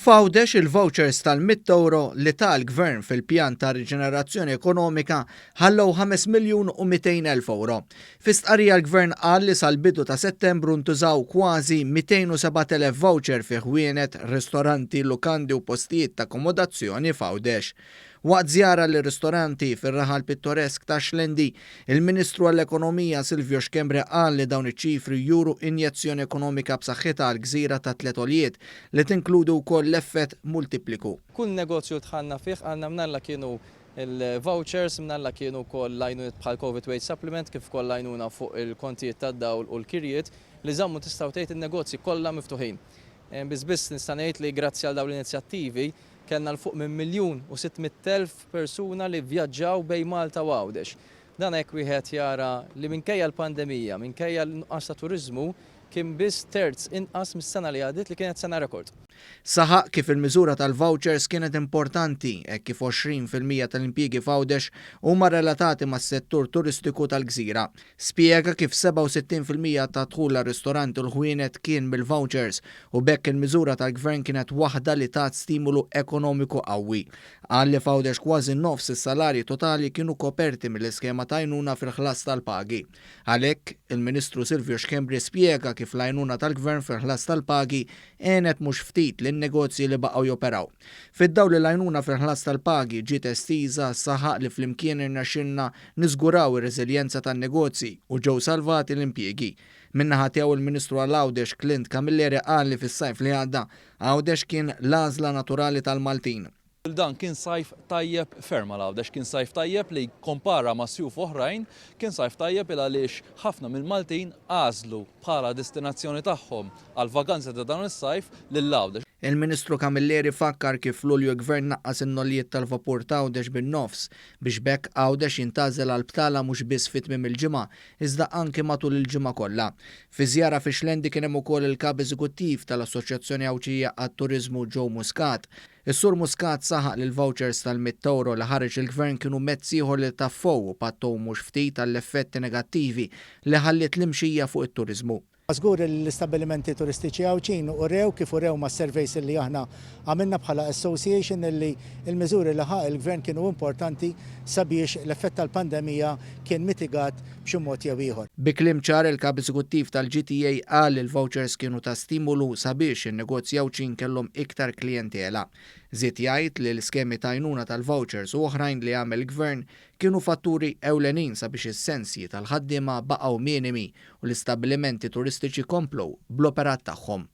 F'Għawdex il-vouchers tal-€100 li ta l-Gvern fil-pjan ta' riġenerazzjoni ekonomika ħallew 5,200,000 ewro. Fi stqarrija l-Gvern qal li sal-bidu ta' Settembru ntużaw kważi 207,000 voucher fi ħwienet, ristoranti, lukandi u postijiet ta' akkomodazzjoni f'Għawdex. Waqt żjara lir-ristoranti fir-raħal pittoresk ta' Xlendi, il-Ministru għall-Ekonomija Silvio Schembri qal li dawn iċ-ċifri juru injezzjoni ekonomika b'saħħitha għall-gżira tat-tliet għoljiet li tinkludi wkoll l-effett multipliku. Kull negozju li dħalna fih qalna mnalla kienu l-vouchers, mnalla kienu wkoll l-għajnuniet bħal Covid Wage Supplement kif ukoll l-għajnuna fuq il-kontijiet tad-dawl u l-kirjiet li żammu tistgħu tgħid in-negozji kollha miftuħin. Biss biss nista' ngħid li grazzi għal dawn l-inizjattivi Kellna 'l fuq minn 1,600,000 persuna li vvjaġġaw bejn Malta u Għawdex. Dan hekk wieħed jara li minkejja l-pandemija, minkejja l-nuqqas ta' turiżmu, kien biss terz inqas mis-sena li għaddiet li kienet sena rekord. Saħaq kif il-miżura tal-vouchers kienet importanti hekk kif 20% tal-impjiegi f'Għawdex huma relatati mas-settur turistiku tal-gżira. Spjega kif 67% tad-dħul għar-ristoranti u l-ħwienet kien mill-vouchers u b'hekk il-miżura tal-Gvern kienet waħda li tat stimulu ekonomiku qawwi. Qal li f'Għawdex kważi nofs is-salarji totali kienu koperti mill-iskema ta' għajnuna fil-ħlas tal-pagi. Għalhekk, il-Ministru Silvio Schembri spjega kif l-għajnuna tal-Gvern fil-ħlas tal-pagi għenet mhux ftit lin-negozji li baqgħu joperaw. Fid-dawl li l-għajnuna fil-ħlas tal-pagi ġiet estiża, saħaq li flimkien irnexxielna niżguraw ir-reżiljenza tan-negozji u ġew salvati l-impjiegi. Min-naħa tiegħu il-Ministru għal Għawdex Clint Camilleri qal li fis-sajf li għadda, Għawdex kien l-għażla naturali tal-Maltin. Dan kien sajf tajjeb ferm għal Għawdex, kien sajf tajjeb li jikkompara ma' sjuf oħrajn, kien sajf tajjeb il għaliex ħafna mill-Maltin għażlu bħala destinazzjoni tagħhom għall-vaganzi ta' dan is-sajf lil Għawdex. Il-Ministru Camilleri fakkar kif f'Lulju l-Gvern naqqas in-nollijiet tal-vapur t'Għawdex bin-nofs biex b'hekk Għawdex jintgħażel għal btala mhux biss fi tmiem il-ġimgħa iżda anki matul il-ġimgħa kollha. Fi żjara fi Xlendi kien hemm ukoll il-Kap Eżekuttiv tal-Assoċjazzjoni Għawdxija għat-Turiżmu Joe Muscat. Is-Sur Muscat saħaq li l-vouchers tal-€100 li ħareġ il-Gvern kienu mezz ieħor li taffew u pattew mhux ftit għall-effetti negattivi li ħalliet l-imxija fuq it-turiżmu. Żgur li l-istabbilimenti turistiċi Għawdxin urew kif urew mas-surveys li aħna għamilna bħala association li l-miżuri li ħa l-Gvern kienu importanti sabiex l-effett tal-pandemija kien mitigat b'xi mod jew ieħor. Bi kliem ċar il-Kap Eżekuttiv tal-GTA qal li l-vouchers kienu ta' stimolu sabiex in-negozji Għawdxin kellhom iktar klijentela. Żied jgħid li l-iskemi ta' għajnuna tal-vouchers u oħrajn li għamel il-Gvern kienu fatturi ewlenin sabiex is-sensji tal-ħaddiema baqgħu minimi u l-istabbilimenti turistiċi komplew bl-operat tagħhom.